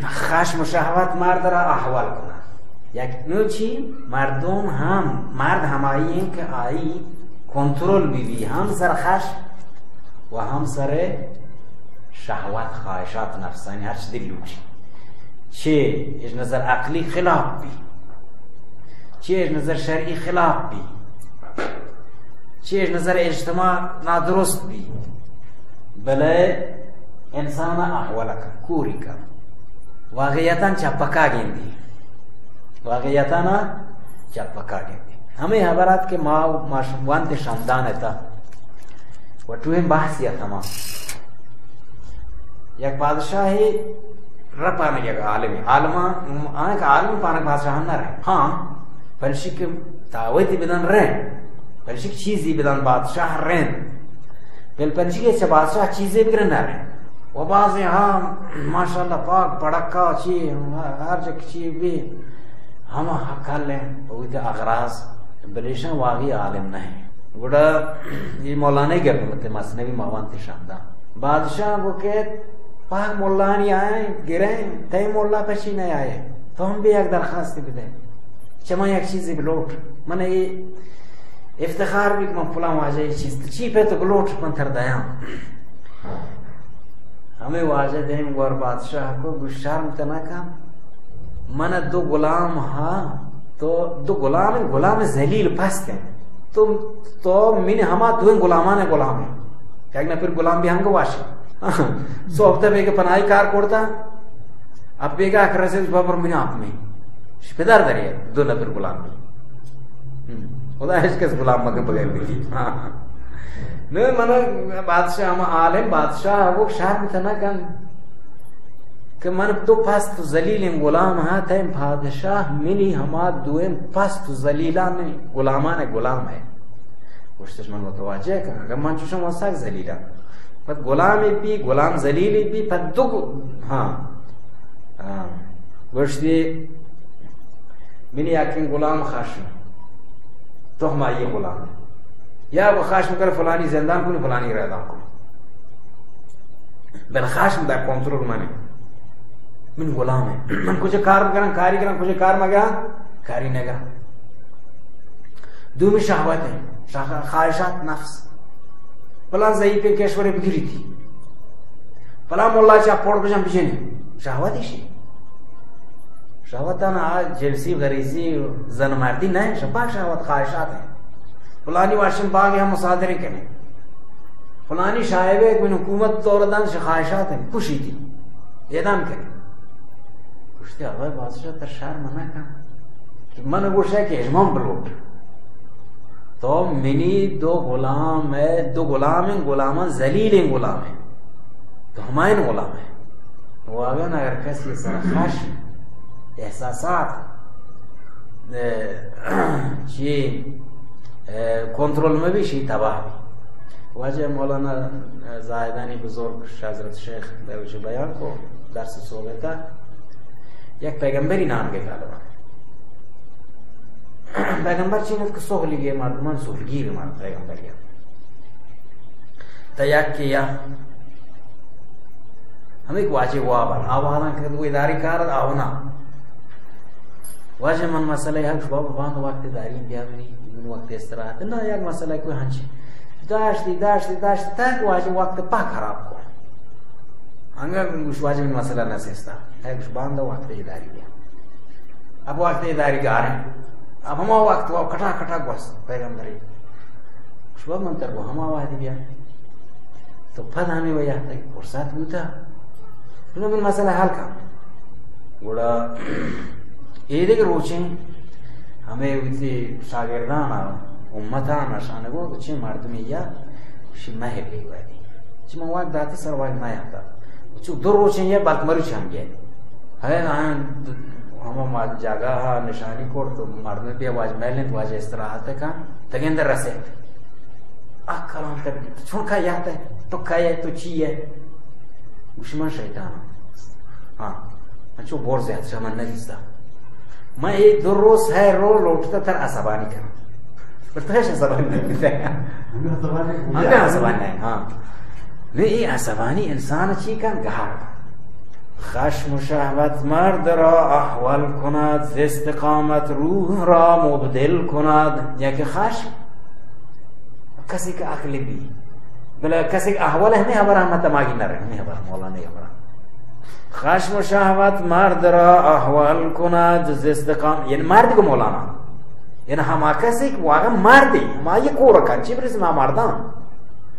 خشم و شہوت مرد را احول کنن. یک نوچی مردم ہم، مرد ہمائی انت کہ آئی کنترل بی بی، ہم سر خشم و ہم سر شہوت، خواہشات نفسانی، ہرچ دل لوٹی. چے از نظر عقلی خلاف بی، چے از نظر شرعی خلاف بی، چے از نظر اجتماع نادرست بی، بلے انسان احول کن، کوری کن، واقعیتاً چپکا گندی، واقعیتاً چپکا گندی. ہمے حبرات کہ ما، ما ش-، وانت شاندان تا و ٹوہیں بحثی ات ہما. یک بادشاہے رپانگ یک عالمے. عالماں، آنکہ عالم پانک بادشاہاں نہ رہے. ہاں، پرچی کہ دعوتی بدن رہے، پرچی کہ چیزی بدن بادشاہ رہے. بل پرچی کہ چہ بادشاہ چیزے بگر نہ رہے. و بعضی ہاں، ماشاءاللہ پاک پڑکا چی، ہر جک چی بھی، ہم حق لیں، وہ اغراض، بلیشاں واقعی عالم نہیں. گڑا یہ مولانا ہی گپ، مثنوی ما وانت شاندان. بادشاہ گو کہ پاک ملانی آئیں، گریں، تئی ملا پچی نہ آئے، تو ہم بھی یک درخواستی بدے، چما یک چیزی بلوٹ، من یہ افتخار بھی من پلاں واجہ یہ چیز، تو چی پہ تو بلوٹ من تر دیاں. ہمے واجہ دیم گور بادشاہ کو، گو شرم تہ نہ کن، من دو غلام ہا، تو دو غلام، غلام ذلیل پست ہیں. تو، تو من ہما دوئیں غلامان غلام ہیں. یک نفر غلام بھی ہم کو واشی. صحبت بیگہ پناہی کار کرتا، اب بیگہ اکرسے اس بابر من آپ میں. پدر درے دو نفر غلام بھی. ہم. خدا ہچ کس غلام مکن بغیر بھی. ہاں. نہ، من بادشاہ، ہم عالم بادشاہ، وہ شرم تہ نہ کن کہ من دو پست و ذلیلیں غلام ہاں، تئیں پادشاہ منی ہما دوئیں پست و ذلیلان غلامان غلام ہے. گوشتش من متوجہ کن، اگر من چوشم و سک ذلیلان. پد غلام بی، غلام ذلیل بی، پد دو گ-، ہاں. ہاں. گوشتی، منی یکیں غلام خشم، تو ہمائی غلام. یا وہ خشم کر فلانی زندان کنی، فلانی را اعدام کنی. بل خشم در کنترل منی. من غلام ہے. من کجا کار بکرن، کاری کرن، کجا کار مگرن، کاری نگرن. دومی شہوت ہے، شہ-، خواہشات نفس. پلان ضعیفیں کشورے بگیریتی. پلان ملا چا پوڑ بجن بجنی. شہوت ایشی. شہوتان آ جنسی غریزی زن مردی نہ، شپاک شہوت خواہشات ہیں. پلانی واشن باغ ہم مصادرے کنے. پلانی شاعبے من حکومت دور دان شہ خواہشات ہیں، کشی دی. اعدام کنے. گوشتی، اوئے بادشاہ، تر شرم نہ کن کہ من گوشے کہ اجمان بلوٹ. تو منی دو غلام ہے، دو غلام ہیں، غلامان ذلیل ہیں غلام ہیں. تو ہمائن غلام ہے. واگن اگر کسی سر خشم، احساسات، اے، چی، اے، کنترل میں بھی شی تباہ بھی. واجہ مولانا زاہدانی بزرگ حضرت شیخ بلوچ بیان کو درس صحبتا یک پیغمبری نام کے غالبا. پیغمبر چی نت کہ سہلی گے مردمان، سہلگیر مرد پیغمبر یا. تا یک کے یا ہمیں واجہ وابن، آوادان کہ وہ اداری کار آونا. واجہ من مسئلہ ہے، بابا باند وقت داری بیا منی، من وقت استراحت. نہ، یک مسئلہ کوئی ہنچ. داشتی، داشتی، داشتی، تک واجہ وقت پا خراب کو. انگا گوش واجہ من مسئلہ نہ سستا. ہے گوش باند وقت داری بیا. اب وقت داری گاریں. اب ہما وقت وہ کٹا کٹا گوس پیغمبری. شبہ من تر کو ہما وحدی بیا. تو پد ہمیں وجہ تک فرصت بوتا. نو من مسئلہ حل کن. گڑا اے دگہ روچیں ہمیں وتی شاگردان ء امتان ء شانگو چے مردمی یا شی مہ بی وادی. چی من وقت داتی سر وقت نہ آتا. چو دو روچیں یا بلک مروچ ہم گئے. ہے آن ہما ما جاگہ ہا نشانی کر تو مردم بیا واج میلنت، واج استراحت کن، تگندر رسیت. آ کلام تر چون کا یات ہے؟ تو کا ہے؟ تو چی ہے؟ گوشی من شیطان ہاں. ہاں. انچو بور زیاد شما نہ دیستا. من اے دو روز ہے رو لوٹتا تر عصبانی کرا. پر تو ہے عصبانی نہ دیستا. ہمیں عصبانی نہیں. ہاں. نہیں، اے عصبانی انسان چی کن گہار. خشم و شهوت مرد را احول کند، ز استقامت روح را مبدل کند. یعنی که خشم کسی که عقل بی، بلے کسی که احول، همے خبر ہم دماغی نہ رہے، همے خبر مولانا خبر. خشم و شهوت مرد را احول کند، ز استقام-، یعنی مرد کو مولانا، یعنی ہما کسی که واقعا مردے، ہما یہ کور کن، چی برسے ما مردان.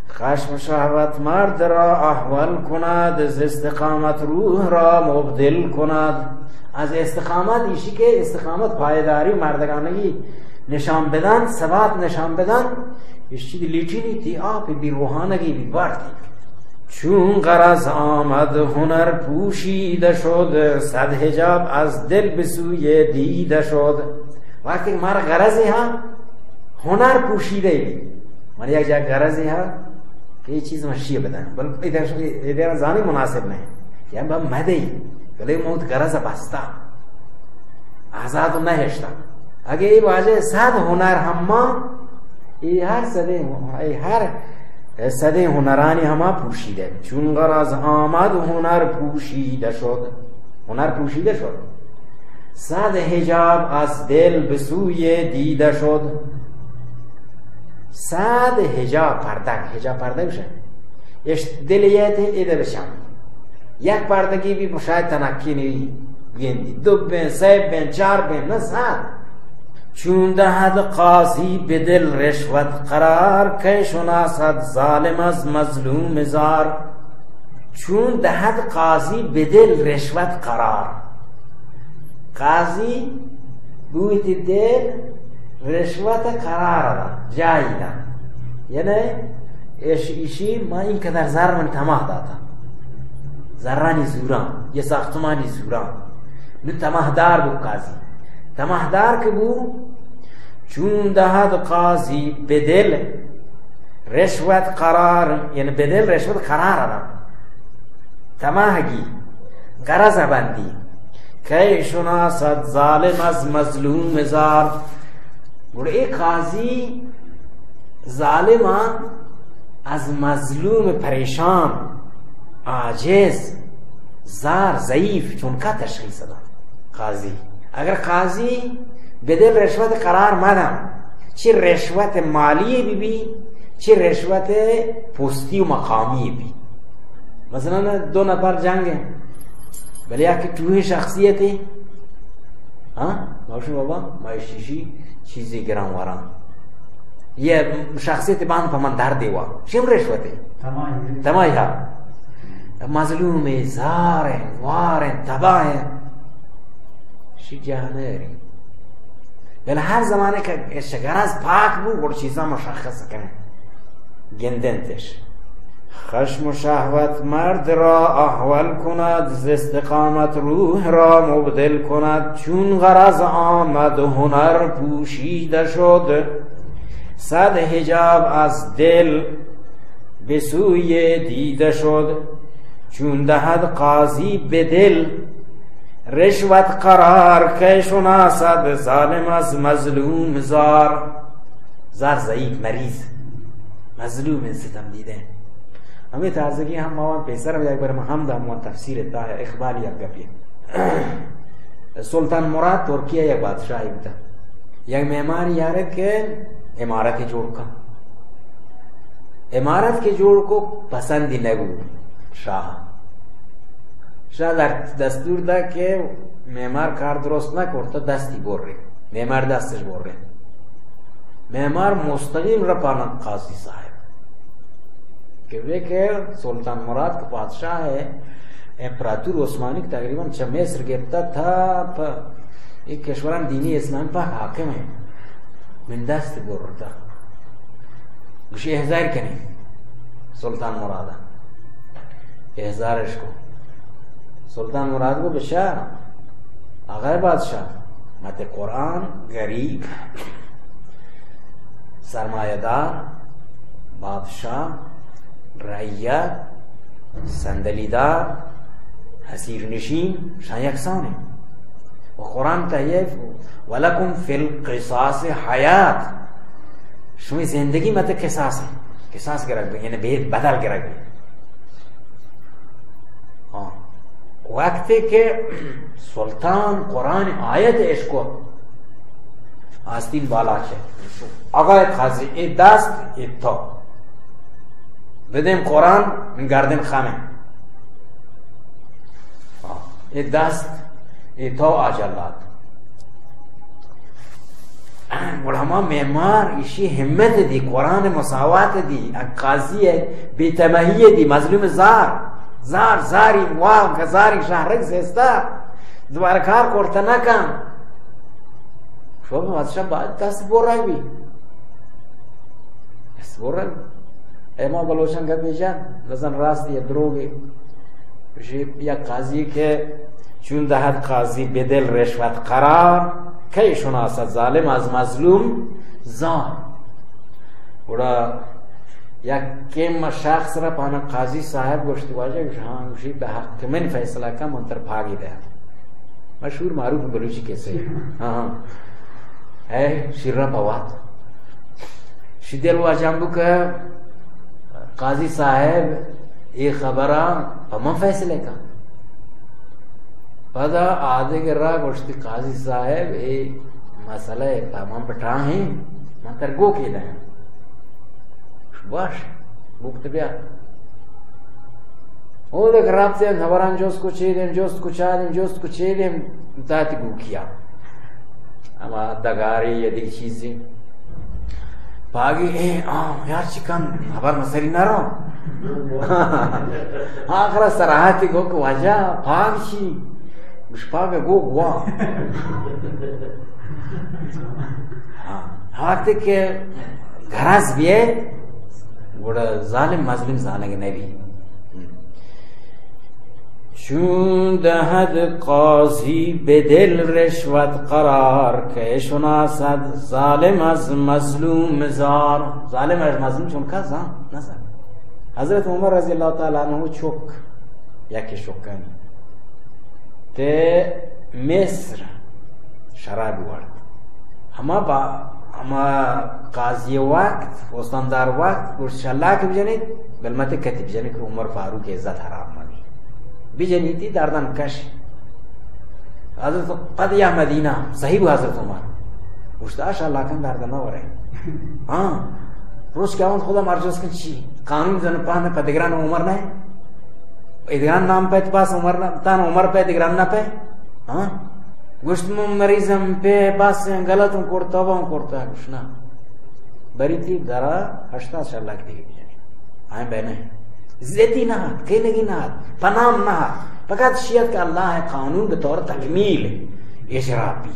خشم و شهوت مرد را احول کند، ز استقامت روح را مبدل کند. از استقامت، ایشی که استقامت پایداری مردگانگی نشان بدن، ثبات نشان بدن، ایشی لیٹینی تی آپ بی، روحانگی بی بارتی. چون غرض آمد هنر پوشیده شد، صد حجاب از دل به سوی دیده شد. وقتی که مارا غرضی ہا، ہنر پوشیدہ بی. من یک جا غرضی ہا کہ یہ چیز من شی بدن، بل ادھر، ادھر زانی مناسب نہیں. یا با مدئی، بلے موت غرض بستا. آزاد نہ ہشتا. اگہ اے واجہ صد ہنر ہما، اے ہر صدے، اے ہر صدے ہنرانی ہما پوشیدہ. چون غرض آمد هنر پوشیده شد. هنر پوشیده شد. صد حجاب از دل به سوی دیده شد. صد حجاب پردگ، حجاب پردگ شد. اش دل یه تے ادھر بشم. یک پردگی بی شاید تنکی نی گندی. دو بین، سه بین، چار بین، نه صد. چون دهد قاضی به دل رشوت قرار، کی شناسد ظالم از مظلوم زار. چون دهد قاضی به دل رشوت قرار. قاضی بوتی دل رشوت قرار دا، جایی دا. یعنی اش-، ایشی ما این قدر زر من تماہ داتا. زرانی زوران، یہ ساختمانی زوران. نو تماہ دار بو قاضی. تماہ دار که بو، چون دهد قاضی به دل رشوت قرار، یعنی به دل رشوت قرار دا. تماہگی، غرض بندی. کی شناسد ظالم از مظلوم زار. گڑا اے قاضی ظالماں از مظلوم، پریشان، عاجز، زار، ضعیف چونکا تشخیص دا. قاضی، اگر قاضی بدل رشوت قرار مدن، چه رشوت مالی بی بی، چه رشوت پستی و مقامی بی. مثلاً دو نفر جنگ ہیں، بلے یا کہ ٹوہیں شخصیت ہے، ہاں، ماشو بابا، ما شیشی چیزی گران وران. یہ شخصیت بان پا من در دیوا. شم رشوت ہے. تمائی. تمائی ہا. مظلوم ہے، زار ہیں، وار ہیں، تباہ ہیں. شی جہنری. بل ہر زمانے کہ اش غرض پاک بو، گڑ چیزاں مشخص کنیں، گندنتش. خشم و شهوت مرد را احول کند، ز استقامت روح را مبدل کند. چون غرض آمد هنر پوشیده شد، صد حجاب از دل به سوی دیده شد. چون دهد قاضی به دل رشوت قرار، کی شناسد ظالم از مظلوم زار. زار ضعیف، مریض، مظلوم، ستم دیدہ. ہمے تازگی ہم ما وان پیسر یک بر ہم ہمدا ما تفسیر طاہر اقبالی یک گپی. سلطان مراد ترکیہ یک بادشاہی بوتا. یک معماری یارے کہ عمارت جوڑ کن. عمارت کہ جوڑ کو پسندی نگو شاہ. شاہ در-، دستور دا کہ معمار کار درست نہ کرتا، دستی برے. معمار دستش برے. معمار مستقیم رپانا قاضی صاحب. کہ وہ کہ سلطان مراد کہ بادشاہ ہے، امپراتور عثمانی کہ تقریباً چہ مصر گپتا تا پہ ایک کشوران دینی اسلام پہ حاکم ہے. من دست برتا. گوشی احضار کنی سلطان مرادا. احضارش کو. سلطان مراد کو بشا، آقای بادشاہ، مت قرآن، غریب، سرمایہ دار، بادشاہ، رعیت، صندلی دار، حصیر نشین، شان یکسان ہیں. و قرآن تہا یہ، ولکم فی القصاص حیات، شمی زندگی مت قصاص ہے، قصاص گرگ بی، یعنی بید بدل گرگ بی. ہاں. وقتی کہ سلطان قرآن آیت اشکو آستین بالا چه، آقای قاضی، ای دست، ای تو. بدیم قرآن، من گردن خمه. آه، ای دست، ای تو آ جلاد. گڑا ہما معمار ایشی ہمت دی، قرآن مساوات دی، قاضی بی‌تمہی دی، مظلوم زار، زار، زاری، واہ، کہ زاری شہرک زیستا، دوبارہ کار کرتا نکن. شو بادشاہ بعد دست برگ بی. دست برگ. اے ما بلوچاں گپے جن، بزن راستی یا دروگے. گوشی یک قاضی کہ چون دہد قاضی بدل رشوت قرار، کئے شناسد ظالم از مظلوم زار. گڑا یک کم شخص را پانا قاضی صاحب گوشت، واجہ؟ گوش، ہاں. گوشی، بہ حق من فیصلہ کن، من تر پاگی دیا. مشہور معروف بلوچی کسے. ہاں، ہاں. اے شیرا پوات. شی دل واجہ بو کہ قاضی صاحب، اے خبراں پہ من فیصلہ کن. پدا آدگہ را گوشتی، قاضی صاحب، اے مسئلہ پہ من بٹاہیں، من تر گوکے دیں. باش، گوکت بیا. او دک رابطے ہبران جوست کو چے دیں، جوست کو چا دیں، جوست کو چے دیں، دات گوکیا. اما دگاری یا دیگہ چیزی. پاگی، اے، آ، یار چی کن، ہبر مسری نہ رو. آخر سراحتی گو کہ واجہ، پاگ چی؟ گوش پاگ گو گوا. ہاں، وقتی کہ گرز بیئے، گڑا ظالم مظلوم زانگ نبی. چون دهد قاضی به دل رشوت قرار، که شناسد ظالم از مظلوم زار. ظالم از مظلوم چون که زان، نزان. حضرت عمر رضی اللہ تعالی عنہ چک، یک چکانی تے مصر شراب وارت. ہما با، ہما قاضی وقت، استاندار وقت، گوشت شلاک بجنیت، بل مت کتی بجنیت کہ عمر فاروق عزت حراب مبی. بجنیتی دردن کش. حضرت پد یا مدینہ، صحیح بو حضرت عمر. گوشت آ شلاکن درد نہ ورے. ہاں، روچ کہ اون خدا مرجوز کن چی؟ قانون زن پاہن پہ دگران عمر نہ؟ ادگران نام پہ اتباس عمر نہ، تان عمر پہ دگران نہ پہ؟ ہاں؟ گوشت من مریضم پہ باس غلط ہوں کرتا، توبہ ہوں کرتا، گوشت نہ. بری تی درا ہشتاد شلاک دیگی بجنی. آئیں بہنے. زیتی نہ ہات، کینگی نہ ہات، پنام نہ ہات. فقط شیعت کہ اللہ قانون بطور تکمیل اجرا بی.